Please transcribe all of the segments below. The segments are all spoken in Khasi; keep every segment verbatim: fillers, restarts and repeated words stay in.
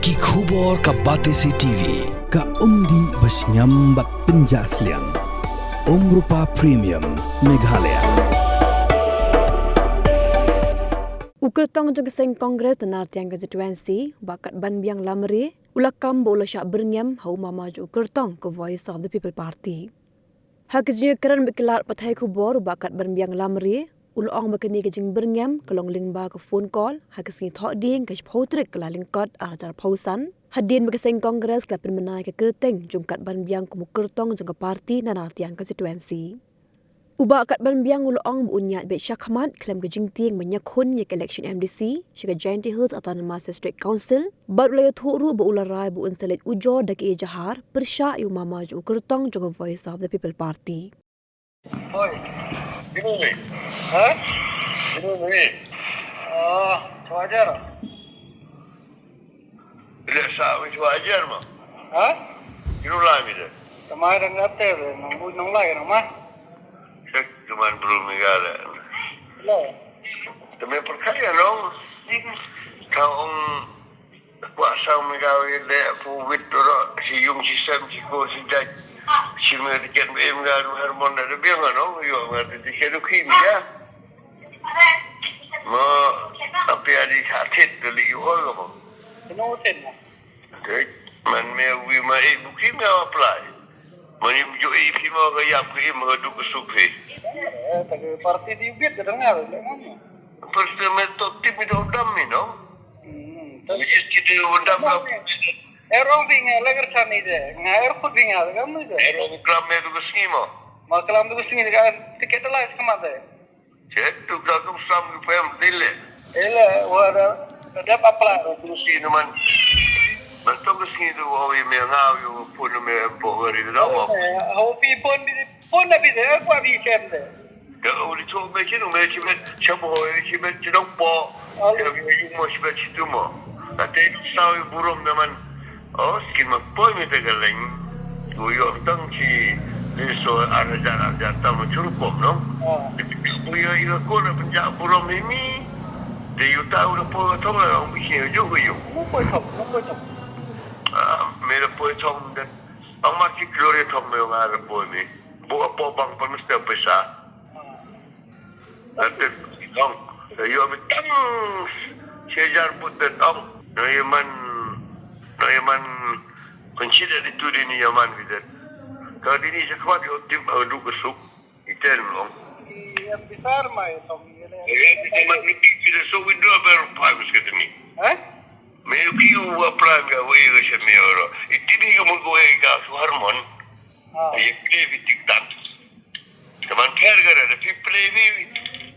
Ki khubor ka Batesi T V. Ka umdih ba shngiam bad pynjah sliang. Umrupa Premium Meghalaya. U kyrtong jong ka seng Congress na Nartiang constituency, Bah Katbanbiang Lamare, u la kam ba u la shah byrngem ha u mama jong u kyrtong ka Voice of the People Party. Ha ka jingïakren bad ki lad pathai khubor, Bah Katbanbiang Lamare u la ong ba kane ka jingbyrngem ka long lyngba ka phone call ha ka sngi Thohdieng, ka shiphew tarik Kyllalyngkot arhajar arphew san, hadien ba ka seng Congress ka la pynbna ïa ka kyrteng jong Katbanbiang kum u kyrtong jong ka party na Nartiang constituency. U Bah Katbanbiang u la ong ba un ïaid beit shakhmat khlem ka jingtieng ban ïakhun ïa ka election M D C sha ka Jaintia Hills Autonomous District Council, bad u la ïathuh ruh ba u la rai ba un sa leit ujor da ka ïaid jahar pyrshah ïa u mama jong u kyrtong jong ka Voice of the People Party. Oi. Gini ni. Ha? Gini ni. Oh, wajar. Ila sa mi chwa ajar ma. Ha? Inu lai mi de. Tama dang dap te be, nang bu nang lai nang ma. Sek teman bru mi gala. Lo. Temen perkaya long. Kau ong kwa sang mi gawi le pu wit ro si yung si sem si ko si jaj. Si mi de ken be mi gawi harmon de biang no. Yo mi de si ke du ki mi ya. Mo, api adi sa thit de li yu hol mo. Keno thit mo. Thit, man me wi ma e buki me apply. Man im jo e phi mo ga yap ke im ga du ke suk phi. Eh, ta ke parti di bit ke dengar le mo. First me to tip mi do dam mi no. Hmm, ta. Which is kiti do dam ka. Eh, rong bi nga lagar chani de. Nga er khut bi nga lagar mi de. Eh, rong klam me du ke sngi mo. Ma klam du ke sngi de ka ticket la kama de. Chet tu ka tu sam ki pem dile. Ele, wara, dep apply. Tu si numan. Man tu ka sngi tu wa wi me nga wi phone me po gari da wa. Eh, ho pi phone bi, phone na bi de, ko bi sem de. Da o li tu me chin me chi me cham ho chi me chi dong po. Al. Ya bi yu mo chi me chi tu mo. Ka te sa wi burom da man. O, skin ma poi mi te ka leng. Ku yo tang chi le so ar hajar ar hajar tam ma churu pom no. Ah. Ku yo ina ko na pynjah burom mi mi. Te yu ta u na poi ka thong la ong bi chi yo ju ku yo. Mo poi thong, mo poi thong. Ah, me na poi thong de. Ang ma ki glory thong me nga na poi mi. Bu apo bang pa mister pesa. Ah. Ate ong, yo mi tang sejar put det ong. No yaman, no yaman, kunci det itu dini yaman gitu. Kalau dini sekwat yo tim adu kesuk, itel ong. Yang besar mai tong ini. Ya, kita mat ni kita so window ber bagus kata ni. Eh? Me ki u apply ga we ga se me oro. Iti bi mo go ga su harmon. Ah. Ye play bi tik tak. Teman pher ga da phi play bi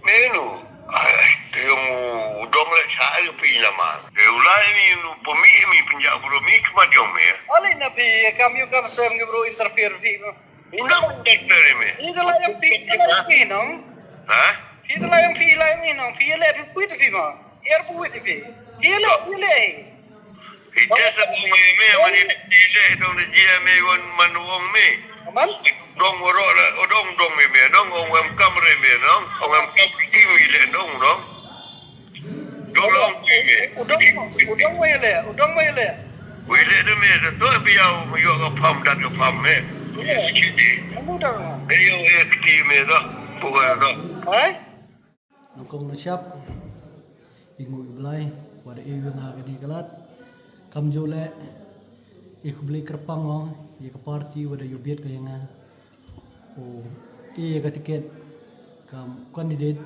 menu. Ai, te yung u dong la cha ga phi la ma. Te u lai mi nu po mi mi pynjah bro mi kma jong me. Ali na phi kam yu kam sem ngi bro interfere phi. Unda interfere me. Ida la yang phi, ida la yang phi nong. Ha? Phi ida la yang phi, la yang nong. Phi le phi kuit phi ma. Er pu wit phi. Phi le, phi le. Ite sa ong me me, man ite ite dong de jia me wan man ong me. Aman? Dong waro la, o dong dong me me, dong ong em kam re me, dong ong em kam ki me le dong, dong. Dong la ong ki me. Udong, udong me le, udong me le. Wi le de me de to bi ya u yo ka pam dat ka pam me. Ile. Kiti. Amu dong. Be yo e kiti me do. Pu ga do. Hai? Nyngkong nyngshap, i nguh i Blai, wa da i ïa nga kane ka lad. Kamjooh leh, i khublei kyrpang ïa ka party wa da ïoh biat ka ïa nga. U, i ïa ka ticket, kam candidate,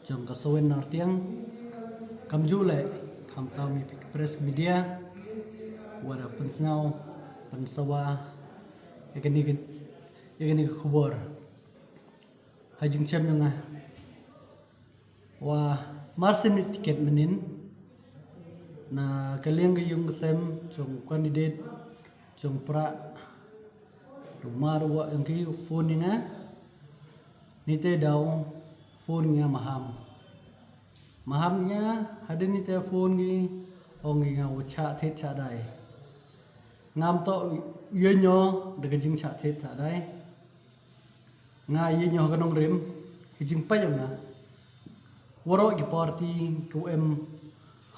jong ka Sohwin Nartiang. Kamjooh leh, khamtam ïa phi ki press media, wa da pynsngew, pynsawa, ïa kane ka, ïa kane ka khubor. Ha jingchem jong nga. Wa marsien ticket mynnin. Na ka liang ka ïung ka sem jong candidate jong pra. Ruh mar wa ïung ki phone ïa nga. Nite daw phone ïa nga maham. Maham ïa nga hadien nite phone ki ong ïa nga wa chah thied chah dai. Ngam toh ïa nyo da ka jingchah thied chah dai. Nga ïa nyo ha ka nongrim, ki jingpait jong nga. Waroh ki party, ki em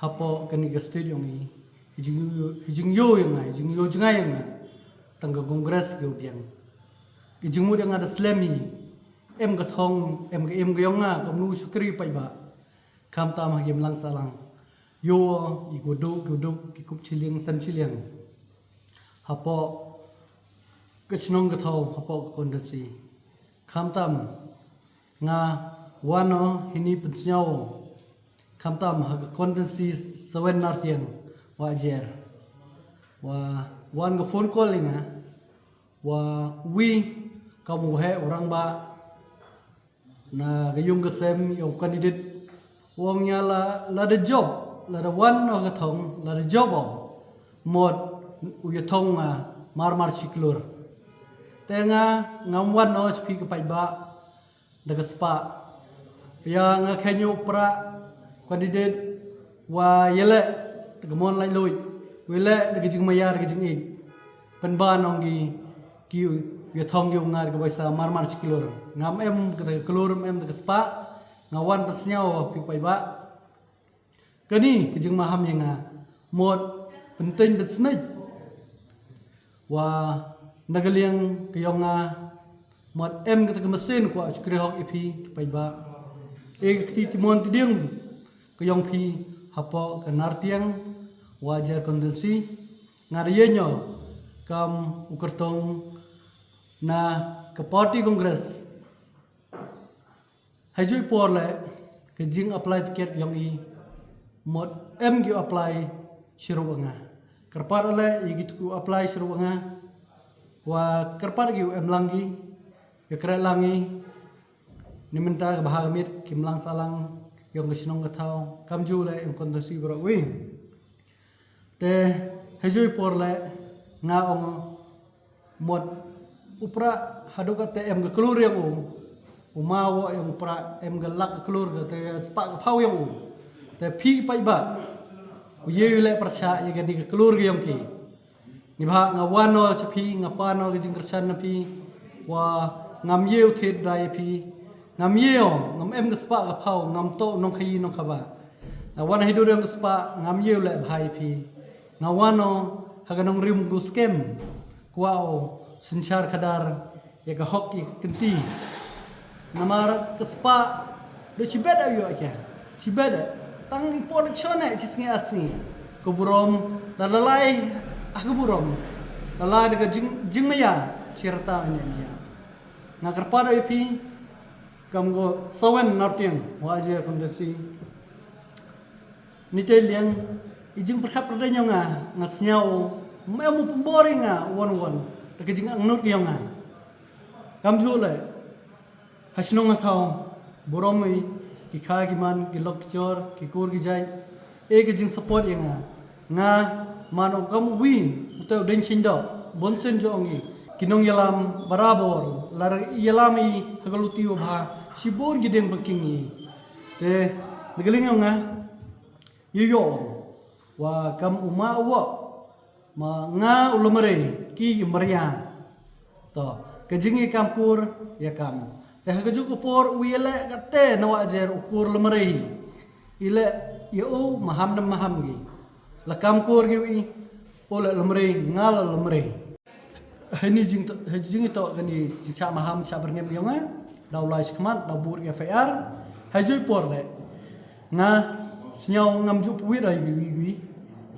hapoh kane ka state jong i. Ki jingïoh, ki jingïoh ïa nga, ki jingïoh jngai ïa nga. Tang ka Congress ki biang. Ki jingmut ïa nga da slem hi. Em ka thong, em ka im ka ïong nga, kumno u shakri paidbah. Khamtam ha ki imlang sahlang. Ïoh, i kuduk, kuduk, ki kup shiliang, san shiliang. Hapoh, ka shnong ka thaw, hapoh ka constituency. Khamtam, nga wan o hini pynsngew. Khamtam ha ka constituency seven Nartiang, wa jer. Wa wan ka phone call ïa nga. Wa wi kam u heh u rangbah. Na ka ïung ka sem ïa u candidate. U ong ïa la, la da jop, la da wan o ka thong, la da jop o. Mut u ïa thong nga mar mar shi klur. Te nga ngam wan o sha phi ka paidbah. Da ka spah. Pia nga khein ïa u prah candidate wa ïaleh da ka mon laitluid. Wa ïaleh da ka jingmaïa da ka jingïeit. Pynban ong ki ki ïa thong ki u nga da ka baisa mar mar shi klur. Ngam em kata ka klur, em da ka spah. Nga wan pynsngew phi paidbah. Kani ka jingmaham ïa nga. Mut pynteng pynsngew. Wa na ka liang ka ïong nga. Mut em kata ka masin kwah u shakri hok ïa phi ki paidbah. E ka kti ki mon ki dieng ka ïong phi hapoh ka Nartiang wa jer constituency. Nga da ïeng kam u kyrtong na ka party Congress. Hajui por le ka jing apply ticket ïong i mut em ki apply shiru nga. Kyrpad le i ki tu apply shiru nga. Wa kyrpad ki em lang ki. Ïa kret lang i. Ni mynta ka bha ka miet ki mlang salang ïong ka shnong ka thaw. Kam ju le ïong constituency bro wi. Te hajui por le nga ong mut u prah haduh kate em ka klur ïong u. U ma wo ïong u prah em ka lak ka klur kate spah ka phaw ïong u. Te phi paidbah u ïe u le pyrshah ïa kani ka klur ïong ki. Ni bha nga wan o cha phi nga pan o ka jingkyrshan na phi. Wa ngam ïe u thied da ïa phi. Ngam ïe o ngam em ka spah ka phaw ngam to nong khayi nong khaba. Nga wan hi dur ïong ka spah ngam ïe u le bha ïa phi. Nga wan o ha ka nongrim ku skem. Kwah o synshar khadar ïa ka hok ïa ka kynti. Namar ka spah da chibet a ïoh ïa ka. Chibet a tang i por chon e chi sngi ar sngi. Ka burom la lalai ha ka burom. Lalai da ka jing jingmaya chi rta ïa ïa. Nga kyrpad ïa phi kam ko sawen Nartiang wa aje kondesi. Ni te liang i jingpyrkhat pyrden ïong nga nga sñiaw mem u pynbor ïa nga won won da ka jingangnud ïong nga. Kam ju le ha shnong nga thaw burom i ki kha ki man ki lok ki jor ki kur ki jait e ka jingsupport ïa nga. Nga man u kam uwi u te u deiñ shin doh bun sien jong i ki nongïalam barabor la ïalam i ha ka luti u bha shibun ki ding bangking i. Te na ka liang ïong nga ïoh ïoh wa kam u ma u woh ma nga u lemrei ki maria. To ka jing i kam kur ïa kam te ha ka juk u por u ïa leh kate na wa jer u kur lemrei i leh ïa u maham na maham gi la kam kur gi u i u leh lemrei nga la lemrei. Hei ni jing to hei jing to kani jing cha maham cha berngem ïong nga. Dau lai shikmat dau bur ïa F I R hei jui por le nga sñiaw ngam ju puwit ai wi wi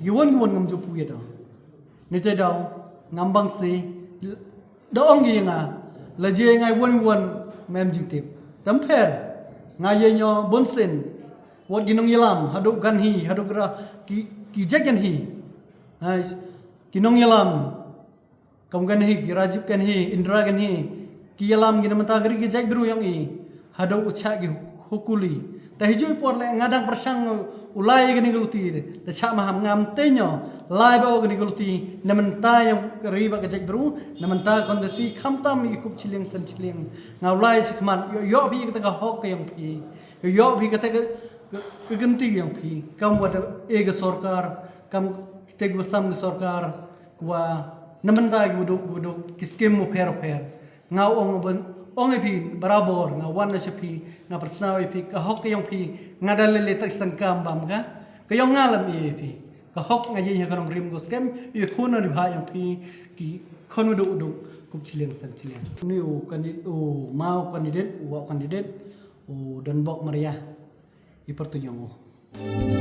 wi won won ngam ju puwit. Ni te dau ngam bang si da ong ïa nga la je ngai won won mem jingtip tam pher nga ïa ño bun sin. Wat ki nongïalam haduh gan hi haduh gra ki ki jek gan hi. Hai ki nongïalam kam gan hi ki Rajiv gan hi Indra gan hi ki ïalam ki na mynta gri ki jek bru ïong i haduh u chak ki hukuli. Ta hi jui por le nga dang pyrshang u lai ïa kani ka luti ta chak maham ngam te ño lai ba kani ka luti na mynta ïong ka ri ba ka jek bru na mynta kondesi khamtam i kup chiliang san chiliang. Nga u lai sikmat ïoh ïoh phi kata ka hok ka ïong phi ïoh ïoh phi kata ka ka kynti ïong phi kam wa da e ka sorkar kam kite ki wa sam ka sorkar. Kwa na mynta ki wa duk ki wa duk ki skim wa pher wa pher. Nga ong ban ong ïa phi barabor nga wan na sha phi nga pyrshna ïa phi ka hok ka ïong phi. Nga da lele tak stang kam bam ka ka ïong nga lam ïa phi. Ka hok nga ïeng ha ka nongrim ko skhem, ïa khun ri bha ïa phi ki khun u duk u duk, kup chiliang sem chiliang. Ni u candidate, u ma u candidate, u wa u candidate, u Donbok Maria, i pyrtuit ïa u.